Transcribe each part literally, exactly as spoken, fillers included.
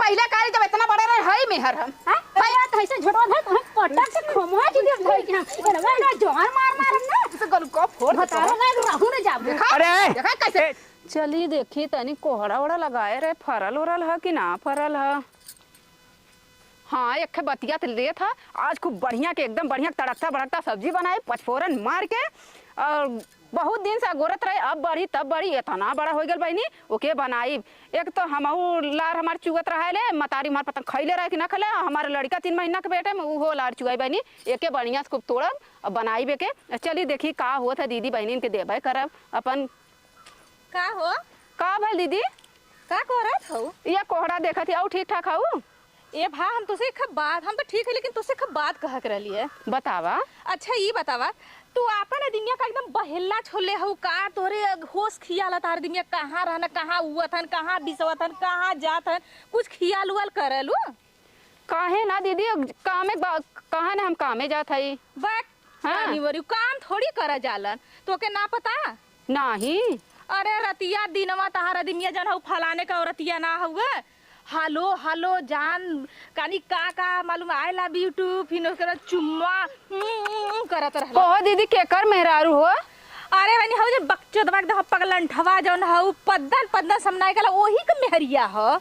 पहिले काली जब इतना बड़ा रहे, हई मेहर हम। हाँ? अरे यार, तो ऐसे झोटवा धर, हम पटक से खमोआ के दिया भाई के हम। अरे वाह, ना जवान मार मार हम ना। तो गल को फोड़ दे भतारो तोरा। ना रहू ना जाबो। देखा? अरे! देखा कैसे? ए! चली देखी तनी कोहड़ा ओहड़ा लगाए रहे, फरल ओरल ह कि ना फरल ह? हाँ, एक ठे बतिया त लेत ह, आज खूब बढ़िया के, एकदम बढ़िया तड़कता भड़कता सब्जी बनाई, पचफोरन मार के। और बहुत दिन से अगोरत रहे, अब बढ़ी, तब बढ़ी, एतना बड़ा होइ गल बहिनी, ओके बनाई। एक तो हमहू लार हमार चुअत रहे ले, मतारी हमार पता खइले रहे कि ना खइले, हमार लड़िका तीन महीना के पेटे में, उहो लार चुआई बहिनी, एके बढ़िया से खूब तोड़ब, अब बनाई बेके। चली देखी का होत है, दीदी बहिनी के देबे करब अपन। का हो? का भइल दीदी? का करत हऊ? ये कोहड़ा देखत ही, अउ ठीक ठाक हऊ? ए भा, हम तोसे एक बात, हम तो ठीक है, लेकिन तोसे एक बात कहे के रहली है। बतावा। अच्छा, ई बतावा, तू आपन अदिमिया का एकदम बहेला छोले हऊ का? तोरे होश खियाल है, तार अदिमिया कहाँ रहन, कहाँ उवत हन, कहाँ बिसवत हन, कहाँ जात हन, कुछ खियाल उयाल करलू? काहे ना दीदी, कामे बा-, कहाँ ना हम कामे जात हई। बक, हाँ। जानी वरी, काम थोड़ी करा जालन, तोके ना पता? नाही। अरे रतिया दिनवा तहार अदिमिया जन हऊ फलाने का औरतिया ना हउए। हेलो, हेलो जान, कानी का का मालूम, I love you too, फिर ओकरे बाद चुम्मा, उम, उम, उम, करत रहला। कहो दीदी, केकर मेहरारू हो? अरे बनी हऊ जे बकचोदवा एकदम पगलंठवा जौन हऊ, पद्दन पद्दन समनाए कला, ओही के मेहरिया ह।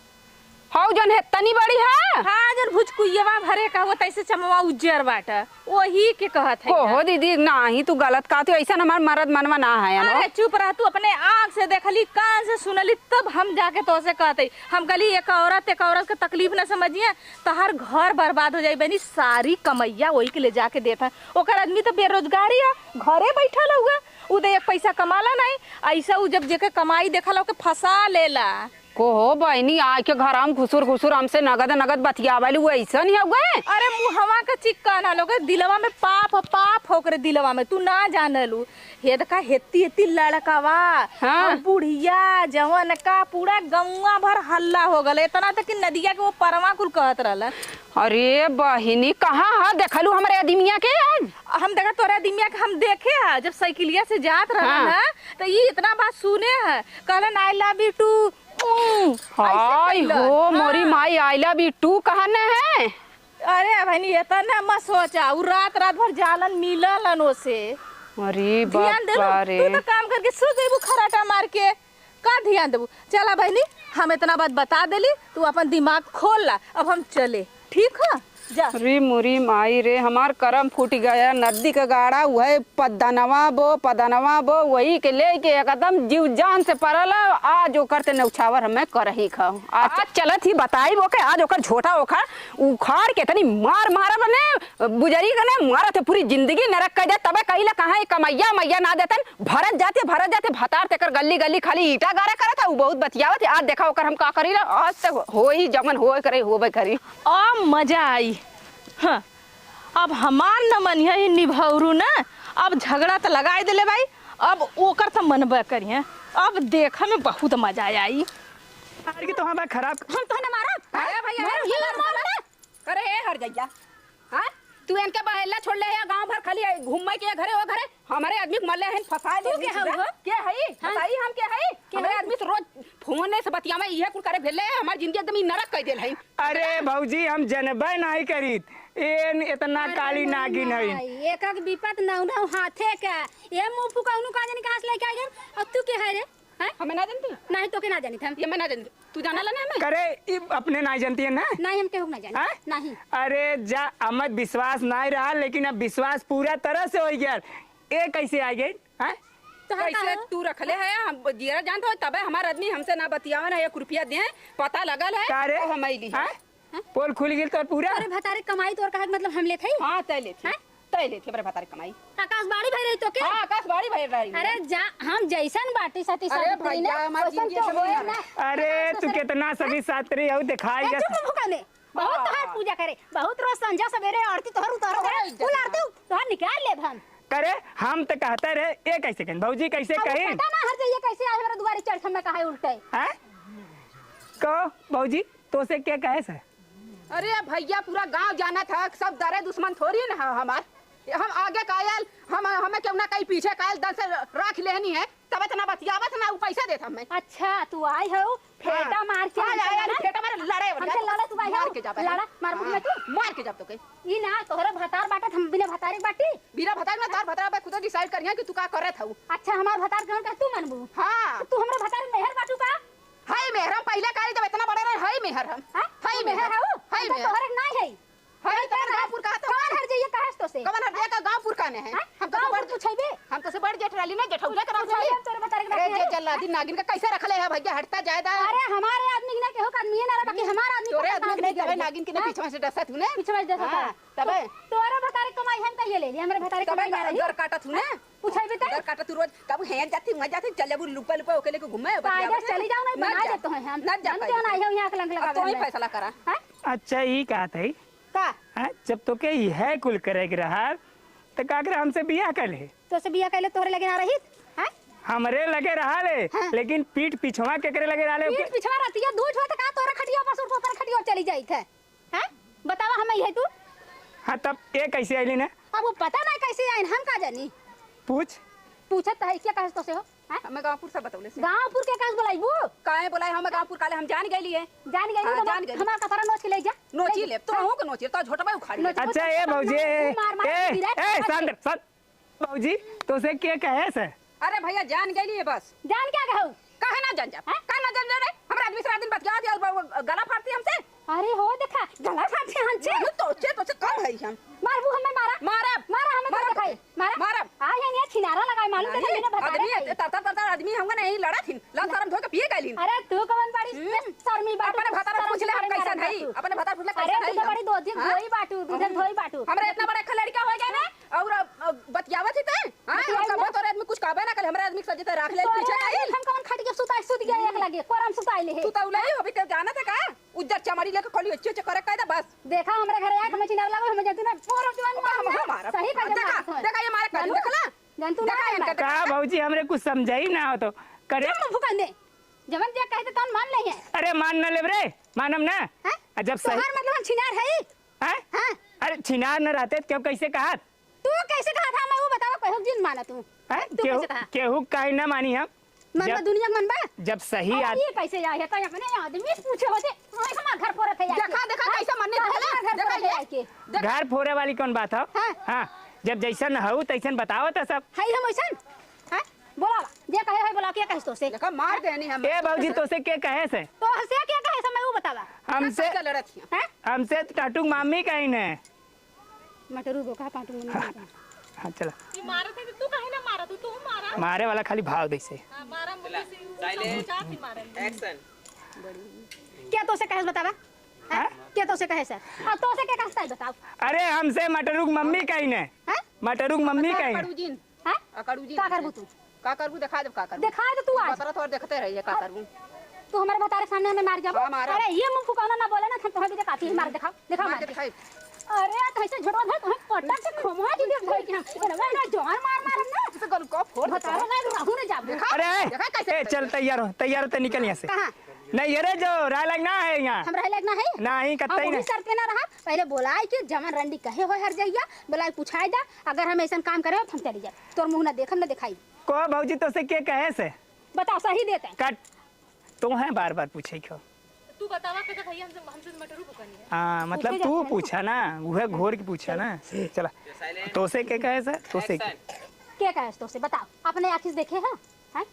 हऊ जौन है तनी बड़ी है? हाँ, जौन भुचकुइयवा भरे का हुआ, तैसे चमवा उज्जर बाटा। ओही के कहत है कहो यार। दीदी, नाही तू गलत कहत हो, ऐसा हमार मरद मनवा ना है, अरे चुप रह, तू अपने आँख से देखली, कान से सुनली, तब हम जाके तोसे कहत है। हम कहली, एक औरत, एक औरत के तकलीफ ना समझिए, तहार घर बर्बाद हो जाई बहनी, सारी कमैया वही के ले जाके देत है। ओकर आदमी तो बेरोजगारी है, घरे बैठल हुआ, उ तो एक पैसा कमाला नहीं, ऐसा उ जब जेके कमाई देखला, ओके फंसा लेला। कहो बहिनी, आके घर हम घुसुर घुसुर हमसे नगद नगद बतियावल, उ ऐसन ही हउए। अरे मुहवा का चिक्का ना लोगे, दिलवा में पाप, पाप हो ओकरे दिलवा में, तू ना जानलू। हेद का हेती हेती लड़कवा, हाँ। और बुढ़िया जवन का पूरा गौवा भर हल्ला हो गल, इतना तक कि नदिया के वो परवा कुल कहत रहलन। अरे बहिनी, कहाँ ह देखलू हमरे अदिमिया के? हम देखा तोरे अदिमिया के हम देखे ह, जब साइकिलिया से जात रहलन हाँ। ह, तो ई इतना बात सुने ह, कहलन, "I love you too।" उम, ऐसे हाय कइलन। हो, मोरी हाँ। माई, I love you too कहने है। अरे बहनी, इतना मत सोचा, उ रात रात भर जालन मिललन ओसे। अरे ध्यान दे लो, बाप रे। तू तो काम करके सो जइबू खराटा मार के, का ध्यान देबू? चला बहनी, हम इतना बात बता देली, तू अपन दिमाग खोल ला, अब हम चले, ठीक है? जा। रे मोरी माई रे, हमार करम फूट गया, नदी के गाड़ा उहे पदनवा बो, पदनवा बो, वही के लेके एकदम जीव जान से परल, आज ओकर ते नौछावर हमें करही खाओ। आज हाँ। चलत ही बताई बो के, आज ओकर झोटा ओखर उखाड़ के तनी मार मारब ने, बुजरी के ने मारत है, पूरी जिंदगी नरक कर दे, तबे कहिला कहाँ ये कमैया मैया ना देतन, भरत जाते, भरत जाते, भतार तेकर गली गली खाली ईटा गारा करत है, उ बहुत बतियावत है। आज देखा ओकर हम का करीला, आज तक होई जवन होए करे, होबे करी। अब मजा आई। हाँ, अब हमार न मनिया ही निभौरू ना, अब झगड़ा त लगाई देले भाई, अब ओकर त मनबे करिहे। अब देखे में बहुत मजा आई। अरे की तो हमार खराब हम तो ना मारब। अरे भैया, मारब, ये मारब ना। अरे ए हर जइया, हाँ? तू इनके बहेला छोड़ ले है, गांव भर खाली घूमे के घरे ओ घरे, हमारे आदमी के मरले हैं, फंसा ले तू के हऊ हो? के हई? हाँ। बताई हम के हई? के हमारे हई? आदमी से रोज फोने से बतियावे, इहे कुल करे भेले, हमार जिंदगी एकदम ही नरक कर देल है। अरे भौजी, हम जनबे नहीं करीत, एन इतना अरे काली मोरी नागिन है। माई, एक एक विपत नौ नौ हाथे का, ये मुंह फुकौनू का जानी कहाँ से लेके आ गए, और तू के है रे? हैं? हमें ना जानती? नहीं, तोके ना जानित हम। ये मैं ना जानती। तू जाना ला ना हमें? करे, ई अपने ना जानती है ना? नहीं, हम केहू के ना जानी। हैं? नहीं। अरे जा, हमें विश्वास नहीं रहा, लेकिन अब विश्वास पूरा तरह से हो गया। ए कैसे आ गई? हैं? तोहर का कैसे हो? तू रखले है? हम जियरा जानत हो, तबे हमार आदमी हमसे ना बतियावन है, एक रुपया दे, पता लगल है, का रे? तो हम अइली है। हैं? हैं? पोल खुल गेल तोर पूरा? अरे भतारे कमाई तोर कहे के मतलब हम लेत हई? हाँ, तय लेत हई। हैं? तय लेत हई, बड़े भतारे कमाई। आकाशवाणी भई रही तोके? हाँ, आकाशवाणी भई रही। अरे जा, हम जैसन बाटी साटी अरे सावित्री ने, भैया, हमार वैसन जिंदगी तो एकदम होए ना। ना। अरे, तू कितना सभी सात्री हऊ, दिखाई ए, जा। चुप मुंह काने। बहुत हाँ। तोहार पूजा करे, बहुत रोज संझा सवेरे आरती तोहर उतारो अरे, करे, इज्जत कुल ना। आरती तोहर निकाल लेब हम। करे, हम तो कहते रहे, ए कैसे कहीं, भौजी कैसे अब कहीं? पता ना हर जइया कैसे आए हमरा दुआरे चढ़ के हमें कहे उल्टे। हैं? को, भौजी, तोसे के कहे से? अरे भैया, पूरा गांव जानत है, सब दरे दुश्मन थोड़ी ना है हमार। हम आगे कायल, हम, हमें केहू ना कहीं पीछे कायल दन से राख लेनी है, तब इतना बतियावत ना, उ पैसा देत हमें। अच्छा, तू आई हो, फेटा हाँ। मार के हाँ, हमसे आयल, लड़ा? फेटा मार लड़े, हमसे लड़े। के जाबे। लड़ा, मार हाँ, मुँह में तू। मार के जाब तोके। ई ना, तोहरे भतार बाटे, हम बिना भतारे के बाटी। बिना भतार ना, तोहर भतार बा, खुदे decide करिया कि तू का करत हऊ। अच्छा, हमार भतार कौन कह तू मनबू? हाँ। तो तू हमरे भतार मेहर बाटू का? हाय मेहर, हम पहले काली जब इतना बड़े रहे, हाय मेहर हम। हाँ? हाय तू मेहर मेहर। हऊ? हाय हम तो मेहर। तोहरे ना है। हाय, कौन तोहर हर-, गाँव पुरखा तो। कौन हर जइया कहे तोसे? कौन हर जइया का गाँव पुरखा ने है? हाँ? हम तो गाँव बड़ पुरखा पूछइबे? हम तो से बड़ जेठ रहली ना, जेठौलिया के नाम पूछइबे, सुनी। तोरे भतार के अरे, बाटे। जे जल्लादी नागिन का कैसे रखले है भैया, हटता जायदा। अरे, हमारे आदमी के ना केहू का आदमी ना रहा, बाकी हमार आदमी तोरे के आदमी नागिन के तबे। हाँ? नागिन के ना हाँ? पीछवा से डसत हूँ ना। पीछवा से डसत हाँ, है। तबे। तो-, तोरे भतारे कमाई हम कहिए ले ली, हमरे भतारे तबे कमाई ना रही। गर काटत हूँ ना। हाँ? पूछइबे तो? गर काटत हूँ रोज, कब हेन जाती, वहाँ जाती, चल जाबू लुपा लुपा ओके लेके घूमे, कायदे बतियावत चली जाओ, नहीं ना बना जा। देते हैं हम। ना जा हम पाएगी क्यों ना तू। आए हो यहाँ के लंग अब लगा तू ही बना फैसला करा। हाँ? अच्छा, ई कहत है, का? हैं? जब तोके इहे कुल करे के रहल, त का करे हमसे बियाह कर ले? तोसे बियाह कर ले, तोहरे लगे ना रहित, हैं? हमरे लगे रहल है, हाँ। लेकिन पीठ पिछवा केकरे लगे रहल है? पीठ पिछवा रहती है, दूध होत का तोहरे खटिया पर से उठ के ओकर खटिया चली जाइत है, हैं? बतावा हम इहे तू। हाँ, तब ये कैसे आइली ना? अब वो पता ना कैसे आइन, हम का जानी? पूछ। पूछत है, क्या कहे तोसे हो? हैं? हमें गाँवपुर से बतौले से। गाँवपुर के काहे बोलाइबू? काहे बोलाई? हमें गाँवपुर काले हम जान गइली है। जान गइली हाँ, तो जान गइली। हमार कपड़ा नोच के ले जा। नोची ले ले, जा। तो हूँ के नोची, तो झोटबा उखाड़ी ले। अच्छा, ए भौजी, ए, मार, मार ए, के गिरा ए, के शांत, शांत। भौजी, तोसे के कहे से? अरे भैया, जान गइली है बस। जान क्या कहू? काहे ना जान जा? हैं? काहे ना जान जा रे? हमरा आदमी से रात दिन बतियावत है, ब-, ब-, गला फाड़ती हमसे। अरे हो देखा, गला फाड़ती हमसे। नहीं, तोसे, तोसे कम है हम। मारबू हमें मारा। मारब। मारा हमें मारब। मारा। मारब। आ, ये नहीं छिनारा लगाए, मालूम नहीं, चला, बिना बताए आदमी खाई। तर, तर, तर, तर आदमी हमका नहीं लड़ा थिन। लाल शरम धो के पिए गइलिन। अरे, तू कवन बड़ी हम्म। शर्मी बाटू, अपने भतार शर्म पूछ ले, हम करे कैसन वाली है? बाटू। अपने भतार पूछ ले, अरे, कैसन तू तो है? बड़ी दो दिन हाँ? धोई बाटू, दू दिन हम्म। धोई बाटू। हमरा इतना बड़ा एक लड़का हो गया ना, और, अ, बतियावत ही ते? हाँ, बतियाई हमका ना। बहुत और आदमी कुछ कहबे ना कर, हमरा आदमी के सज्जते राख ले, तोरे पीछे आदमी नहीं। हम कवन खटिया सुताई, सुत गया एक लगे, कोरम सुताई ले है। तू तो उलाई हो, अभी ते जाना था का? उज्जर चमड़ी लेके खाली अच्छे अच्छे करे कायदा बस। देखा, हमरे घरे आके हमें चिल्लावे लागो, हमें जल्दी ना, पूरा जवान ओका हम, मार हम मारब। सही कर दे देखा, मारत है। देखा, ये मारे काटी, जानू, देखला? जानू, तू ना देखा, मार इनका मार। का भौजी, हमरे कुछ समझाई ना हो तो करे। चुप मुँह फुकन दे। जवन जे कहते तन मान नहीं है। अरे मान न लेब रे, मानम ना। हैं? आ जब सही तोहार मतलब हम छिनार है? हैं? हाँ। अरे छिनार न रहते तो क्यों कैसे कहा? तू कैसे कहा था, मैं वो बतावा, कहूँ जिन माना तू। हैं? तू केहू, कैसे कहा? केहू काहे ना मानी हम? मन जब, बा दुनिया के मन बा? जब सही अब आद- ये कैसे आए है? तो अपने आदमी से पूछे होते, वही हमार घर फोरत है आके। देखा, देखा, हाँ? कैसे मन्ने काहे देखला? हमार घर देखा फोरत है ये? आके? देख। घर फोरे वाली कौन बात है? हाँ। हाँ, जब जैसन हऊ तैसन बताओ तो सब। है हम वैसन? हाँ? बोला, जे कहे है बोला, के कहिस तो से? देखा, मार देनी हम। ए भौजी, तो से के कहे से? तो से के कहे से, मैं वो बतावा। हमसे क्या लड़त हिया? हैं? हमसे तो टाटू मामी कहीं ने। मटरू बोका पाटू मुन्नी हाँ, बोका। हाँ, चला। ई मारत है तो तू काहे ना मारा? तू, तू मारा। मारे वाला खाली भाव दे से। हाँ, मारा मुझे से, साइलेंट। चाहती मारन। एक्शन। क्या तो से कहे बतावा? हैं? हाँ? क्या तो से कहे सर? अब तो से क्या कहता है बताओ? अरे हमसे मटरू की मम्मी कहीं ने। हैं? मटरू की मम्मी कहीं ने। पड़ू जिन। हैं? अकड़ू जी का करबू तू? का करबू? देखा देब का करबू। देखा दे तू आज। बतरा तोर देखते रहिए का करबू। तू हमारे भतारे सामने हमें मार जाबो। हाँ, मारा। अरे ये मुंह फुकाना ना बोले ना, हम तोहे भी देखाती है, मार देखाओ, देखा मार मार के के। दिखाई। अरे कैसे झोटवा धर, तुम्हें पटक से खोमवा की देख भाई के हम। अरे मैं ना जवान मार मार ना। तो गल को फोड़ भतारे ना रहू ना जाबो। देखा? अरे, देखा कैसे ए, चल तैयार हो, तैयार हो, तो निकल यहाँ से। कहाँ? नहीं, अरे जो राय लगना है यहाँ। हम राय लगना है? नहीं, कतई अब नहीं। शर्त पे ना रहा, पहले बोलाए के जवन रंडी कहे हो हर जइया, बोलाए पूछाए दा, अगर हम ऐसन काम करे हो तो हम चली जाए। तोर मुंह ना देखम ना दिखाई। को भौजी तो से के कहे से? बताओ, सही देते हैं। कट, तू है बार बार पूछे क्यों? तू बतावा के भैया हमसे, हमसे मटरू को करनी है। हाँ, मतलब पूछे तू जाते हैं। पूछा ना, वह घोर के पूछा ना। चला, तो से के कहे से? तो से के? के कहे से तो से? बताओ, अपने आँखी से देखे हैं? हैं?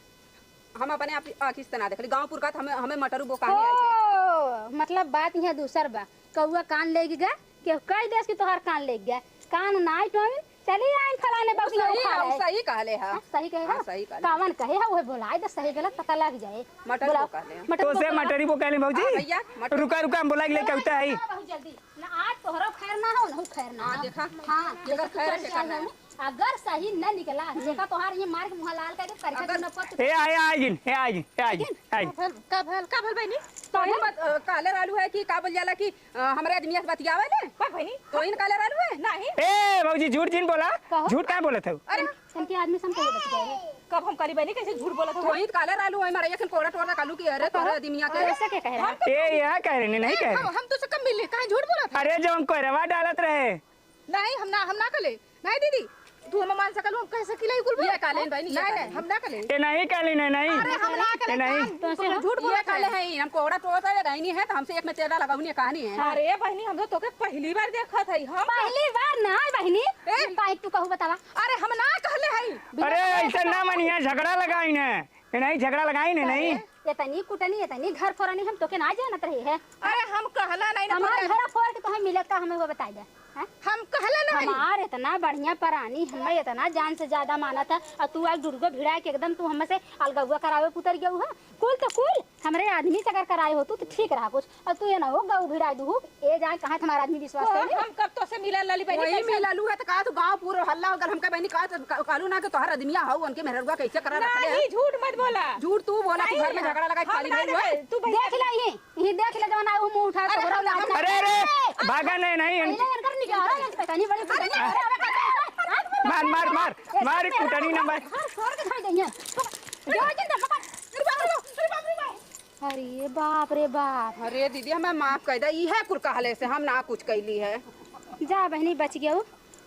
हम अपने आप आँखी से ना देखली, गाँव पुरका त हमें, हमें मटरू बोकाने आए थे। ओ, मतलब बात यहाँ दूसर बा। कौआ कान लेग गया, केहू कह देस कि तोहार कान लेग गया। कान नाई टोन, चली आइन फलाने बाबू सही उखा है, रहे। सही कहले है। हाँ, सही कहे हाँ, है। सही कहले। कावन कहे है, उहे बोलाए दे, सही गलत पता लग जाए। मटरू बोलाओ। बोकाले। मटरू तो से बोकाले। मटरी बोकाले भौजी? हाँ भैया, मटरू। रुका, रुका, हम बोला के लेके होता है। हाँ, बहुत जल्दी। ना आज तोहरो खैर ना हो, ना खैर ना हाँ, हो। देखा। हाँ, जेकर देखा खैर तू है, क्या तेकर है। है। अगर सही न निकला, हम्म। देखा तोहार ये मार के मुँह लाल कर दे, करके अगर तू न पत- ए, आए, आए जिन, ए, आए जिन, ए, आए जिन, आए जिन। का भल, का भल, का भल बहनी? का तो भल? मत, अ, काले रालू है कि का बोल जाला कि, अ, हमरे आदमी से बतियावे ले? का बहनी? तो इन काले रालू है? नहीं। ए, भौजी, झूठ जिन बोला। कहो। झूठ काहे बोलत है? अरे। इनके आदमी से हम कहे बतियावे। कब हम करी बहनी, कैसे झूठ बोलत हो? तो इन काले रालू है, मारे एक कोड़ा टोड़ा कालू की, अरे, कहो। तोरे आदमिया के। ऐसे क्या कह रहे हैं? हम तो ए, यहाँ कह रहे, नहीं कह रहे। हम, हम तो से कम मिले, काहे झूठ बोलत है? अरे, जो हम कोयरवा डालत रहे। नहीं, हम ना, हम ना कले। नहीं दीदी, तू हम मान सकलू, हम कह सकीला ई कुल बात? ये काले बहनी, ये नहीं, काले। नहीं, हम ना कले। ये नहीं काले, नहीं, नहीं। अरे, हम ना कले, ये नहीं। कान, तो से तू झूठ बोले ये काले हैं, हम कोहड़ा टोला से गई नहीं है, तो हमसे एक में तेरा लगाऊ नहीं कहानी है। अरे बहनी, हम तो तोके पहली बार देखत हई, हम पहली बार ना बहनी। ए? हम काहे तू कहू बतावा? अरे, हम ना कहले हई। अरे, ऐसे ना मनिया, झगड़ा लगाई ने। ये नहीं, झगड़ा लगाई ने, नहीं। अरे, इतनी कुटनी, इतनी घर फोरनी हम तोके ना जानत रही है। अरे, हम कहला नहीं ना हमार पहले। घर फोर के तोहे मिले का, हमें वो बताई दे। हैं? हम कहला नहीं। हमार इतना बढ़िया परानी, हमें इतना जान से ज्यादा मानत है, और तू आज डुरगो भिड़ा के एकदम तू हमसे अलगौआ करावे पुतर गयू है। कुल तो कुल, हमरे आदमी से अगर कराए हो तू तो ठीक रहा कुछ, और तू ये ना हो गऊ भिड़ाई दू, ए जाए कहाँ तुम्हारा आदमी विश्वास तो करे? हम कब तो से मिलल लाली बहनी, वही कैसे? मिललू है तो कहा तू गाँव पूरा हल्ला हो गल, हमका बहनी कहा तो क-, कहलू ना कि तोहर आदमिया हो, उनके मेहररुआ कैसे करा रखले नहीं, है? झूठ मत बोला। झूठ तू बोला, तू नहीं, घर में झगड़ा लगा के हम खाली ना भइल हुआ है। देखे, तू भैया देख ले ये, ये देख ले जवन आए हो मुंह उठा के अरे, घोड़ा हम, उठा हम के। अरे, अरे, भागा नहीं, नहीं, पहले इनकर निकाल, इतनी बड़ी कुटनी। अरे, अरे, अरे, अरे, मार, मार, मार, मार, कुटनी ना मार। हर छोड़ के खाई देंगे। जो जिंदा पकड़। अरे बाप रे बाप, अरे बाप रे बाप। अरे बाप रे बाप। अरे दीदी, हमें माफ कर दे, इहे कुल कहले से हम ना कुछ कैली है। जा बहनी, बच गयो,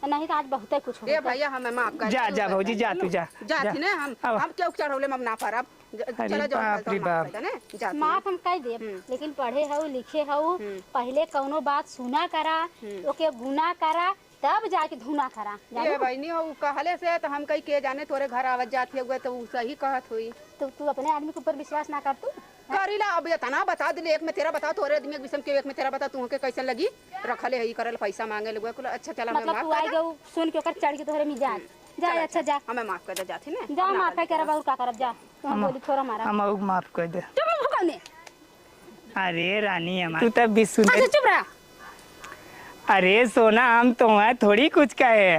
नहीं तो आज बहुते कुछ हो ए गया। भैया, हमें माफ कर जा, दे। जा भौजी, जा तू, जा, जा जा। थी ने, हम, अब हम क्यों चढ़ौले में हम ना पारब। ज-, अरे चला जाओ, बाप चल, रे चल, माफ बाप। कर दे ने, जा थी ने। माफ हम कर देब, हम्म। लेकिन पढ़े हऊ, लिखे हऊ, हम्म। पहले कौनो बात सुना करा, हम्म। ओके गुना करा, तब जाके धुना करा, ए जानू? बहनी, हो, उ कहले से तो हम कही के जाने तोरे घर आवत जात हुए तो उ सही कहत हुई। तो तू अपने आदमी के ऊपर विश्वास ना कर तू? करीला, अब इतना बता दिले, एक में तेरा बता, तोरे आदमी के विषय में के एक में तेरा बता, तू के कैसन लगी? रखले है, ई करल, पैसा मांगे लगे, कुल अच्छा, चला, हमें मतलब माफ तू कर आई दे। गऊ सुन के ओकर चढ़ के तोहरे मिजाज। हम्म। जा, चला, अच्छा, चला। जा। हमें माफ कर दे, जाथी ने। जा, हम माफ ना है, करब, करब। और का करब, जा। तू हम हम, बोली, छोरा मारा। हम आऊ माफ कर दे। चुप रहो, कौने? अरे रानी हमार, तू तब भी सुन। अच्छा, चुप रहा। अरे सोना, हम तोहे थोड़ी कुछ कहे।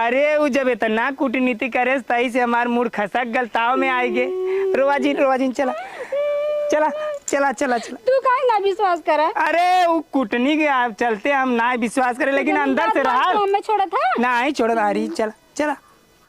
अरे उ जब इतना कूटनीति करे, तही से हमार मूड खसक गल, ताव में आइ गे। रोवा जिन, रोवा जिन, चला, चला, चला, चला, चला। तू काहे ना विश्वास करे? अरे उ कुटनी के आ-, चलते हम ना विश्वास करे, लेकिन अंदर से रहा। तो हमें छोड़त है? नहीं छोड़त, अरे चला, चला।